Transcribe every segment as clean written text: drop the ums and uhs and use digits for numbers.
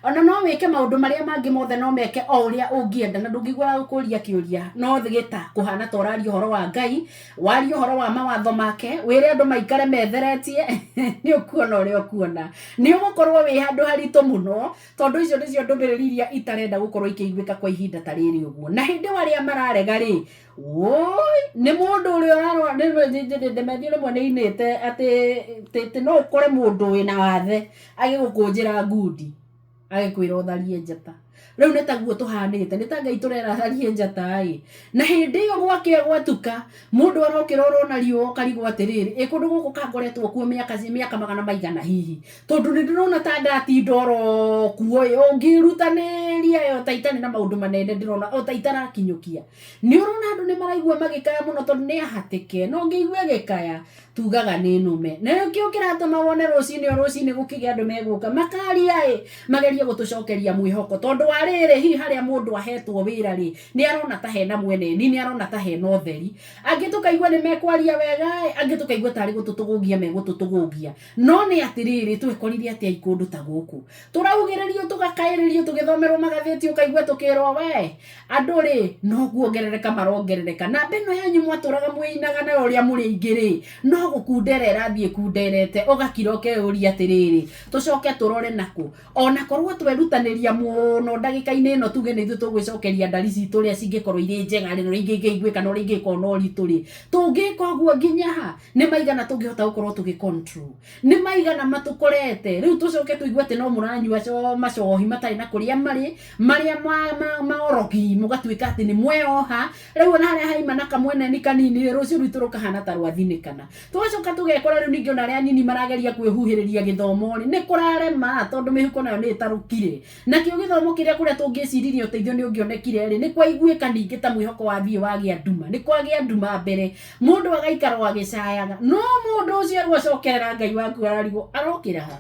Ona no wĩke maũndũ marĩa mangĩ mothe, no meke o ũrĩa ũngĩenda na ndũngĩigua gũkũria kĩũria, no gĩta kũhana ta ũraria ũhoro wa Ngai, warie ũhoro wa mawatho make, wĩre andũ maikare metheretie, nĩ ũkuona ũrĩa ũkuona. Nĩ ũgũkorwo wĩ handũ haritũ mũno, tondũ icio nĩcio ndũmĩrĩri iria itarenda gũkorwo ikĩiguĩka kwa ihinda ta rĩrĩ ũguo. Na hĩndĩ ĩyo arĩa mararega rĩ, wũi, nĩ mũndũ ũrĩa ũrarwara, Ndemethio rĩmwe nĩ ainĩte atĩ no ũkore mũndũ wĩna wathe agĩgũkũnjĩra ngundi agĩkwĩra ũtharie njata. Rĩu nĩ taguo tũhanĩte, nĩ ta Ngai tũrera atharie njata ĩ. Na hĩndĩ ĩyo gwakĩa gwatuka, mũndũ arokĩra ũrona riũa ũkarigwo atĩrĩrĩ, ĩ kũndũ gũkũ kangoretwo kuo mĩaka mĩaka magana maigana hihi, tondũ nĩ ndĩrona ta ndatinda oro kuo ĩ, ũngĩrutanĩria ĩ ota itarĩ na maũndũ manene ndĩrona ota itarakinyũkia. Nĩ ũrona andũ nĩ maraigua magĩkaya mũno tondũ nĩ ahatĩke, na ũngĩigua ĩgĩkaya tugaga nĩ nũme. Na nĩkĩo kĩratũma wone rũcinĩ o rũcinĩ gũkĩgĩa andũ megũka makaria ĩ, magerie gũtũcokeria mwĩhoko, tondũ wa rĩrĩ, hihi harĩa mũndũ ahetwo wĩra rĩ, nĩ arona ta hena mweneni, nĩ arona ta hena ũtheri. Angĩ tũkaigua nĩ mekwaria wega ĩ, angĩ tũkaigua tarĩ gũtũtũgũgia megũtũtũgũgia. No nĩ atĩrĩrĩ, twekorire atĩa kũndũ ta gũkũ? Tũraugĩrĩrio, tũgakaĩrĩrio, tũgĩthomerwo magathĩti ũkaigua tũkĩrwo we, andũ rĩ, no kuongerereka marongerereka. Namba ĩno yanyu mwatũraga mwĩinaga nayo ũrĩa mũrĩ aingĩ rĩ, no gũkundera ĩrathiĩ ĩkunderete, ũgakira ũkeyũria atĩrĩrĩ, tũcoke tũrore nakũ? Ona korwo twerutanĩria mũno ndagĩka-inĩ ĩno tuge nĩ ithuĩ tũgwĩcokeria ndari citũ ũrĩa cingĩkorwo irĩ njega rĩ, na ũrĩa ingĩiguĩka na ũrĩa ingĩkorwo na ũritũ rĩ, tũngĩka ũguo nginya ha? Nĩ maigana tũngĩhota gũkorwo tũgĩ control? Nĩ maigana matũkorete? Rĩu tũcoke tũigue atĩ no mũranyua macohi matarĩ na kũrĩa marĩ, marĩa ma orogi, mũgatuĩka atĩ nĩ mweoha. Rĩu ona harĩa haima na kamweneni kanini rĩ, rũciũ rwitũ rũkahana ta rwathinĩkana. Tũgacoka tũgekora rĩu ningĩ ona arĩa anini marageria kwĩhuhĩrĩria gĩthomo rĩ, nĩ kũrarema tondũ mĩhuko nayo nĩ ĩtarũkire. Nakĩo gĩthomo kĩrĩa kũrĩa tũngĩciririe ũteithio nĩ ũngĩonekire rĩ, nĩ kwaiguĩka ningĩ ta mwĩhoko wathiĩ wagĩa nduma. Nĩ kwagĩa nduma mbere. Mũndũ agaikara o agĩcayaga. No mũndũ ũcio rĩu acokerera Ngai waku ararigwo arokĩra ha?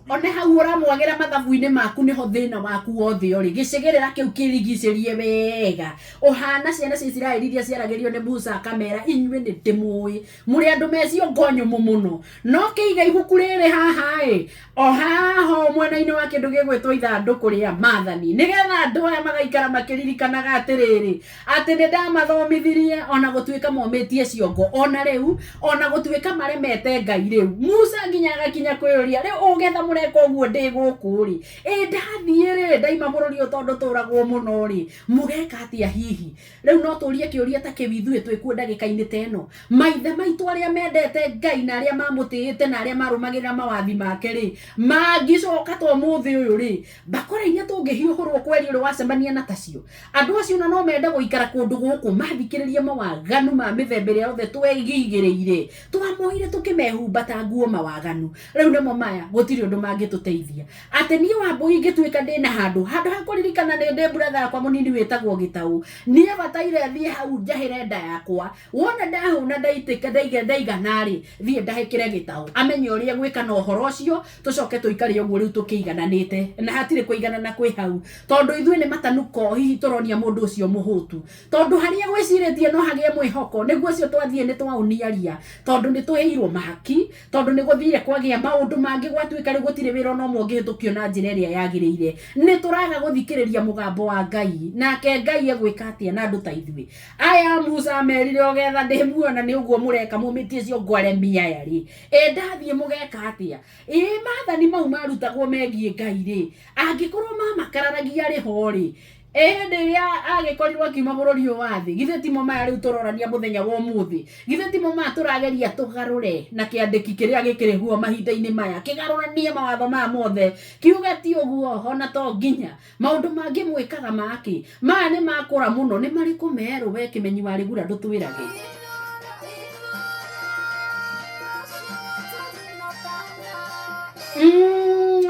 One hau ũramwagĩra mathabu-inĩ maku nĩho thĩna waku wothe ũrĩ. Gĩcigĩrĩra kĩu kĩrigicĩrie wega. Ũhana ciana cia Isiraeli iria ciaragĩrio nĩ Musa akamera, inyuĩ nĩ ndĩmũĩ. Mũrĩ andũ me ciongo nyũmũ mũno. No kĩiga ibuku rĩrĩ haha ĩ, o haha ũũ mwena-inĩ wa kĩndũ gĩgwĩtwo ithandũkũ rĩa maathani, nĩgetha andũ aya magaikara makĩririkanaga atĩrĩrĩ, atĩ nĩ ndamathomithirie, o na gũtuĩka momĩtie ciongo o na rĩu, o na gũtuĩka maremete Ngai rĩu. Musa nginya agakinya kwĩyũria, rĩu ũgetha mũreka ũguo ndĩ gũkũ rĩ, ĩ ndathiĩ rĩ, ndaima bũrũri ũyũ tondũ tũragwo mũno rĩ, mũgeka atĩa hihi? Rĩu no tũrie kĩũria ta kĩu ithuĩ twĩ kuo ndagĩka-inĩ ta ĩno. Maithe maitũ arĩa mendete Ngai na arĩa mamũtĩĩte na arĩa marũmagĩrĩra mawathi make-rĩ, mangĩcoka ta ũmũthĩ ũyũ-rĩ, mbakũra iria tũngĩhiũhũrwo kweri ũrĩ wacemania na tacio? Andũ acio ona no mende gũikara kũndũ gũkũ mathikĩrĩrie mawaganu ma mĩthemba ĩrĩa yothe twegigĩrĩire, twamoire tũkĩmehumba ta nguo mawaganu. Rĩu nĩmo maya, gũtirĩ ũndũ mangĩtũteithia. Atĩ niĩ Wambũi ingĩtuĩka ndĩna handũ, handũ ha kũririkana nĩ ndĩ brother yakwa mũnini wĩtagwo Gĩtaũ, niĩ bataire thiĩ hau njahĩre nda yakwa, wona ndahũna ndaitĩka ndaiga ndaigana-rĩ, thiĩ ndahĩkĩre Gĩtaũ, amenye ũrĩa egwĩka na ũhoro ũcio, tũcoke tũikare ũguo rĩu tũkĩigananĩte. Na hatirĩ kũiganana kwĩ hau, tondũ ithuĩ nĩ matanuko hihi tũronia mũndũ ũcio mũhũtu. Tondũ harĩa gwĩcirĩtie no hagĩe mwĩhoko, nĩguo ũcio twathiĩ nĩ twaũniaria, tondũ nĩ tũheirwo mahaki, tondũ nĩ gũthire kwagĩa maũndũ mangĩ gwatuĩka rĩu gũtirĩ wĩra ona ũmwe ũngĩhĩtũkio na njĩra ĩrĩa yagĩrĩire. Nĩ tũraga gũthikĩrĩria mũgambo wa Ngai. Nake Ngai egwĩka atĩa na andũ ta ithuĩ? Aya Musa amerire ũgetha ndĩ muoyo na nĩ ũguo mũreka mũmĩtie ciongo aremi aya rĩ, ĩ ndathiĩ mũgeka atĩa? Ĩ maathani mau marutagwo megiĩ Ngai rĩ, angĩkorwo mamakararagia arĩ ho rĩ, ĩ hĩndĩ ĩrĩa agĩkorirwo akiuma bũrũri ũyũ wa thĩ, githĩ timo maya rĩu tũrorania mũthenya wa ũmũthĩ? Githĩ timo maya tũrageria tũgarũre na kĩandĩki kĩrĩa gĩkĩrĩ huo mahinda-inĩ maya, kĩgarũranie mawatho maya mothe, kiuge ti ũguo ona to nginya. Maũndũ mangĩ mwĩkaga makĩ? Maya nĩ makũra mũno, nĩ marĩkũ merũ we Kĩmenyi wa Rĩgura ndũtwĩrage?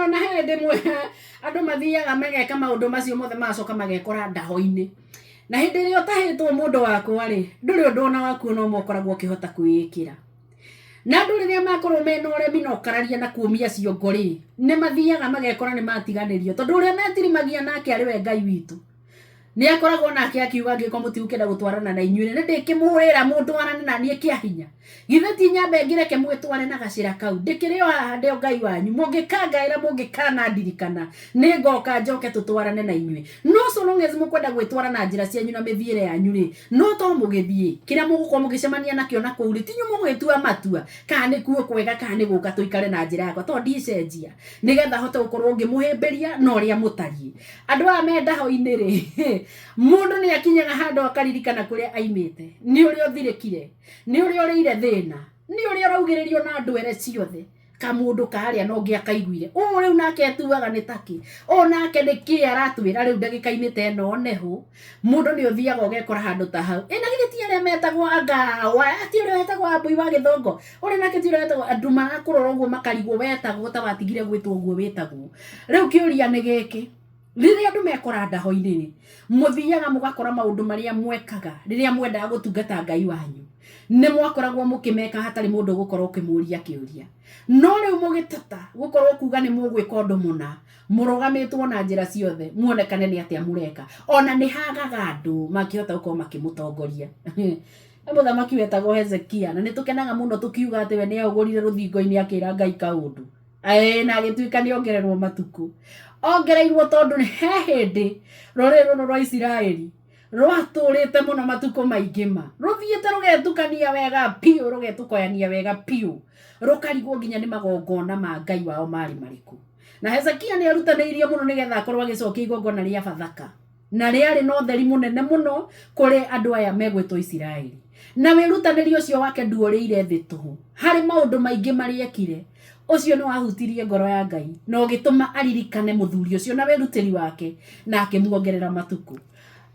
Ona he hĩndĩ ĩmwe andũ mathiaga mageka maũndũ macio mothe magacoka magekora ndaho-inĩ. Na hĩndĩ ĩrĩa ũtahĩtwo mũndũ wakwa rĩ, ndũrĩ ũndũ ona waku ona ũmwe ũkoragwo ũkĩhota kwĩĩkĩra. Na andũ rĩrĩa makorwo mena ũremi na ũkararia na kũmia ciongo rĩ, nĩ mathiaga magekora nĩ matiganĩrio tondũ ũrĩa metirimagia nake arĩ we Ngai witũ. Nĩ akoragwo nake akiuga angĩkorwo mũtigũkĩenda gũtwarana na inyuĩ nĩ ndĩkĩmwĩra mũndwarane na niĩ kĩa hinya. Githĩ ti nyambe ngĩreke mwĩtware na gacĩra kau ndĩkĩrĩ o haha ndĩ o Ngai wanyu mũngĩkangaĩra mũngĩkanandirikana nĩ ngoka njoke tũtwarane na inyuĩ. No so long as mũkwenda gwĩtwara na njĩra cianyu na mĩthiĩre yanyu rĩ, no to mũgĩthiĩ kĩrĩa mũgũkorwo mũgĩcemania nakĩo na kũu rĩ, tinyu mũgwĩtua matua kana nĩ kuo kwega kana nĩ gũka tũikare na njĩra yakwa tondũ ndicenjia nĩgetha hote gũkorwo ngĩmũhĩmbĩria na ũrĩa mũtariĩ. Andũ aya me ndaho-inĩ rĩ, mũndũ nĩ akinyaga handũ akaririkana kũrĩa aimĩte, nĩ ũrĩa ũthirĩkire, nĩ ũrĩa ũrĩire thĩna, nĩ ũrĩa ũraugĩrĩrio na ndwere ciothe. Kamũndũ karĩa no ngĩakaiguire ũũ rĩu nake atuaga nĩ takĩ, ũũ nake nĩ kĩ aratwĩra rĩu ndagĩka-inĩ ta ĩno neho. Mũndũ nĩ ũthiaga ũgekora handũ ta hau. Ĩ na githĩ ti arĩa metagwo anga ti ũrĩa wetagwo Wambui wa Gĩthongo, ũrĩa nake ti ũrĩa wetagwo, andũ marakũrora ũguo makarigwo wetagwo ta watigire gwĩtwo ũguo wĩtagwo. Rĩu kĩũria nĩ gĩkĩ, rĩrĩa andũ mekora ndaho-inĩ rĩ, mũthiaga mũgakora maũndũ marĩa mwekaga rĩrĩa mwendaga gũtungata Ngai wanyu, nĩ mwakoragwo mũkĩmeka hatarĩ mũndũ ũgũkorwo ũkĩmũria kĩũria. No rĩu mũgĩtata gũkorwo kuga nĩ mũgwĩka ũndũ mũna, mũrũgamĩtwo na njĩra ciothe muonekane nĩ atĩa mũreka. Ona nĩ hagaga andũ mangĩhota gũkorwo makĩmũtongoria. He mũthamaki wetagwo Hezekia, na nĩ tũkenaga mũno tũkiuga atĩ we nĩ eũgũrire rũthingo-inĩ akĩra Ngai kaũndũ. Ĩĩ, na agĩtuĩka nĩ ongererwo matukũ. Ongereirwo tondũ he hĩndĩ rũrĩrĩ rũrũ rwa Isiraeli rwatũrĩte mũno matukũ maingĩ ma. Rũthiĩte rũgetukania wega biũ, rũgetukoyania wega biũ. Rũkarigwo nginya nĩ magongona ma Ngai wao marĩ marĩkũ. Na Hezekia nĩ erutanĩirie mũno nĩgetha akorwo agĩcokia igongona rĩa Bathaka. Na rĩarĩ na ũtheri mũnene mũno kũrĩ andũ aya megwĩtwo Isiraeli. Na wĩrutanĩria ũcio wake nduorĩire thĩ tũhũ. Harĩ maũndũ maingĩ marĩa ekire. Ũcio nĩ wahutirie ngoro ya Ngai na ũgĩtũma aririkane mũthuri ũcio na wĩrutĩri wake na akĩmuongerera matukũ.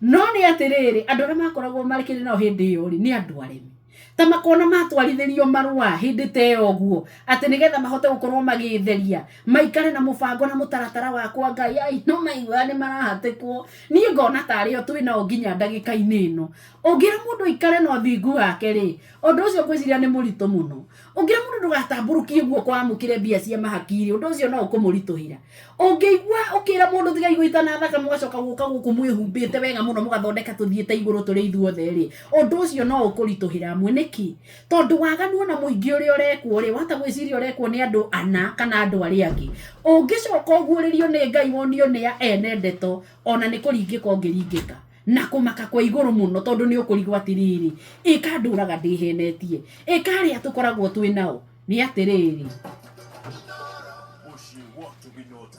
No nĩ atĩrĩrĩ, andũ arĩa makoragwo makĩrĩ nao hĩndĩ ĩyo rĩ, nĩ andũ aremi. Ta makona matwarithĩrio marũa hĩndĩ ta ĩyo ũguo, atĩ nĩgetha mahote gũkorwo magĩĩtheria, maikare na mũbango na mũtaratara wa kwa Ngai, ai no maiguaga nĩ marahatĩkwo. Niĩ ngona tarĩ o twĩ nao nginya ndagĩka-inĩ ĩno. Ũngĩra mũndũ aikare na ũthingu wake rĩ, ũndũ ũcio ngwĩciria nĩ mũritũ mũno. Ũngĩra mũndũ ndũgatambũrũkie guoko wamũkĩre mbia cia mahaki rĩ, ũndũ ũcio no ũkũmũritũhĩra. Ũngĩigua ũkĩra mũndũ tigai gũitana thakame mũgacoka gũka gũkũ mwĩhumbĩte wega mũno mũgathondeka tũthiĩte igũrũ tũrĩ ithuothe rĩ, ũndũ ũcio no ũkũritũhĩra amwe. Nĩkĩ? Tondũ waganu ona mũingĩ ũrĩa ũrekwo rĩ, wahota gwĩciria ũrekwo nĩ andũ ana kana andũ arĩa angĩ. Ũngĩcoka ũguũrĩrio nĩ Ngai wonio nĩ a ene ndeto, ona nĩ kũringĩka ũngĩringĩka. Na kũmaka kwa igũrũ mũno tondũ nĩ ũkũrigwo atĩrĩrĩ, ĩ ka ndũraga ndĩhenetie, ĩ ka arĩa tũkoragwo twĩ nao nĩ atĩrĩrĩ.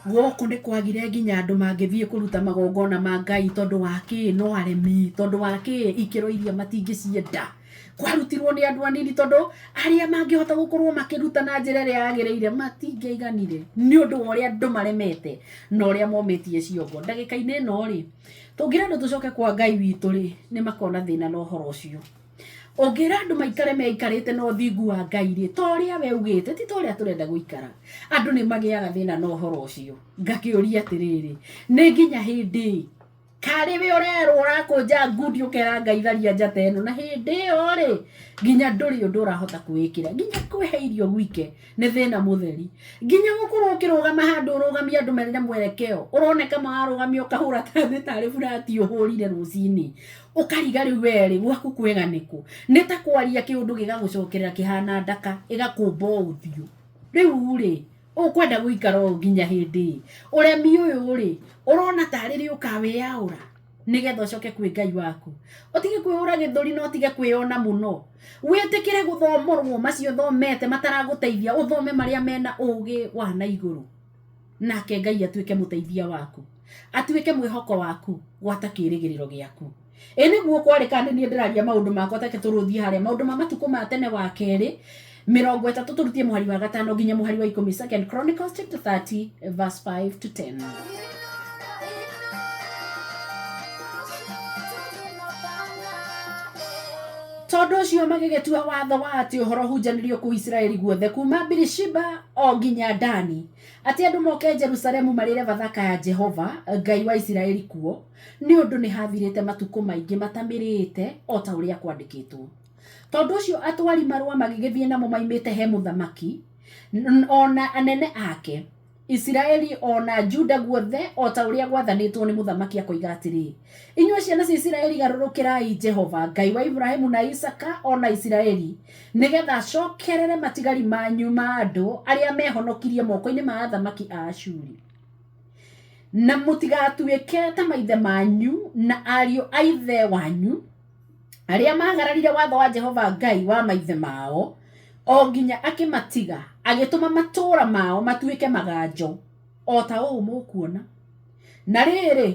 Gũkũ nĩ kwagire nginya andũ mangĩthiĩ kũruta magongona ma Ngai tondũ wa kĩ? No aremi, tondũ wa kĩ? Ikĩro iria matingĩcienda. Kwarutirwo nĩ andũ anini tondũ arĩa mangĩhota gũkorwo makĩruta na njĩra ĩrĩa yagĩrĩire matingĩaiganire nĩ ũndũ wa ũrĩa andũ maremete na ũrĩa momĩtie ciongo. Ndagĩka-inĩ ĩno rĩ, tũngĩra andũ tũcoke kwa Ngai witũ rĩ, nĩ makona thĩna na ũhoro ũcio. Ũngĩra andũ maikare meikarĩte na ũthingu wa Ngai rĩ, ta ũrĩa we ugĩte, ti ta ũrĩa tũrenda gũikara, andũ nĩ magĩaga thĩna na ũhoro ũcio. Ngakĩũria atĩrĩrĩ, nĩ nginya hĩndĩ karĩ we ũrerwo ũrakũnja ngundi ũkera Ngai tharia njata ĩno, na hĩndĩ ĩyo rĩ, nginya ndũrĩ ũndũ ũrahota kwĩĩkĩra, nginya kwĩhe irio gwike nĩ thĩna mũtheri, nginya gũkorwo ũkĩrũgama handũ ũrũgamie andũ marĩ na mwerekeo, ũroneka mararũgamia ũkahũra thĩ tarĩ burati ũhũrire rũcinĩ, ũkariga rĩu we rĩ, gwaku kwega nĩkũ? Nĩ ta kwaria kĩũndũ gĩgagũcokerera kĩhana ndaka, ĩgakũmba ũthiũ. Rĩu rĩ, ũkwenda gũikara ũũ nginya hĩndĩ ĩ? Ũremi ũyũ rĩ, ũrona tarĩ rĩ ũkawĩyaũra nĩgetha ũcoke kwĩ Ngai waku? Ũtige kwĩhũra gĩthũri na ũtige kwĩyona mũno. Wĩtĩkĩre gũthomorwo macio ũthomete mataragũteithia, ũthome marĩa mena ũgĩ wa na igũrũ. Nake Ngai atuĩke mũteithia waku, atuĩke mwĩhoko waku, gwata kĩrĩgĩrĩro gĩaku. Ĩ nĩguo kwarĩ kana nĩ niĩ ndĩraria maũndũ makwa take tũrũthiĩ harĩa maũndũ ma matukũ ma tene wa kerĩ 30 tũrutie mũhari wa 5 nginya mũhari wa 10. Second Chronicles chapter 30 verse 5 to 10. Tondũ ũcio magĩgĩtua watho wa atĩ ũhoro ũhunjanĩrio kũu Isiraeli guothe kuma Birishiba o nginya Dani, atĩ andũ moke Jerusalemu marĩre Bathaka ya Jehova Ngai wa Isiraeli kuo, nĩ ũndũ nĩ hathirĩte matukũ maingĩ matamĩrĩte o ta ũrĩa kwandĩkĩtwo. Tondũ ũcio atwari marũa magĩgĩthiĩ namo maimĩte he mũthamaki o na anene ake. Isiraeli o na Juda guothe o ta ũrĩa gwathanĩtwo nĩ mũthamaki akoiga atĩrĩ, inyuĩ ciana cia Isiraeli garũrũkĩrai Jehova Ngai wa Ibrahimu na Isaka o na Isiraeli, nĩgetha acokerere matigari manyu ma andũ arĩa mehonokirie moko-inĩ ma athamaki a Ashuri. Na mũtigatuĩke ta maithe manyu na ariũ a ithe wanyu arĩa maagararire watho wa Jehova Ngai wa maithe mao, o nginya akĩmatiga, agĩtũma matũũra mao matuĩke maganjo, o ta ũũ mũkuona. Na rĩrĩ,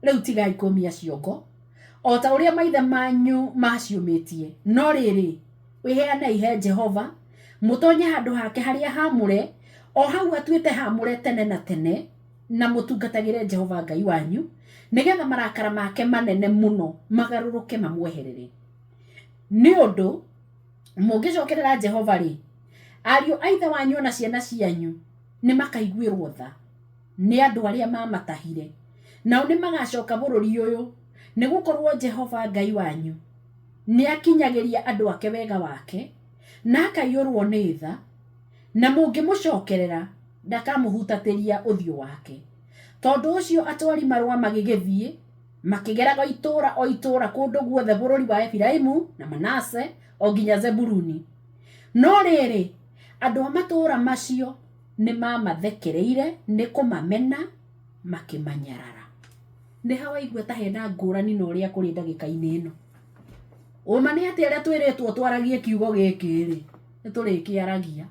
rĩu tigai kũmia ciongo, o ta ũrĩa maithe manyu maciũmĩtie. No rĩrĩ, wĩheanei he Jehova, mũtonye handũ hake harĩa haamũre, o hau atuĩte haamũre tene na tene, na mũtungatagĩre Jehova Ngai wanyu, nĩgetha marakara make manene mũno magarũrũke mamweherere. Nĩ ũndũ mũngĩcokerera Jehova rĩ, ariũ a ithe wanyu o na ciana cianyu nĩ makaiguĩrwo tha nĩ andũ arĩa mamatahire, nao nĩ magacoka bũrũri ũyũ, nĩ gũkorwo Jehova Ngai wanyu nĩ akinyagĩria andũ ake wega wake, na akaiyũrwo nĩ tha, na mũngĩmũcokerera ndakamũhutatĩria ũthiũ wake. Tondũ ũcio atwari marũa magĩgĩthiĩ makĩgeraga itũũra o itũũra kũndũ guothe bũrũri wa Efiraimu na Manase o nginya Zebuluni. No rĩrĩ, andũ a matũũra macio nĩ mamathekereire nĩ kũmamena makĩmanyarara. Nĩ ha waigua ta hena ngũrani na ũrĩa kũrĩ ndagĩka-inĩ ĩno? Ũma nĩ atĩ arĩa twĩrĩtwo twaragie kiugo gĩkĩ rĩ, nĩ tũrĩkĩaragia.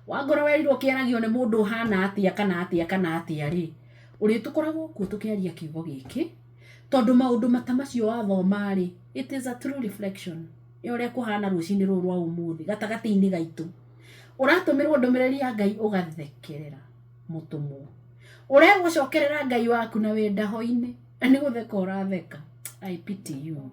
Wangorwo werirwo kĩaragio nĩ mũndũ ũhana atĩa kana atĩa kana atĩa rĩ, ũrĩtũkoragwo kuo tũkĩaria kiugo gĩkĩ, tondũ maũndũ mata macio wathoma rĩ, it is a true reflection ya ũrĩa kũhana rũcinĩ rũrũ rwa ũmũthĩ gatagatĩ-inĩ gaitũ. Ũratũmĩrwo ndũmĩrĩri ya Ngai ũgathekerera mũtũmwo. Ũrerwo cokerera Ngai waku na wĩ ndaho-inĩ, na nĩ gũtheka ũratheka. I pity you.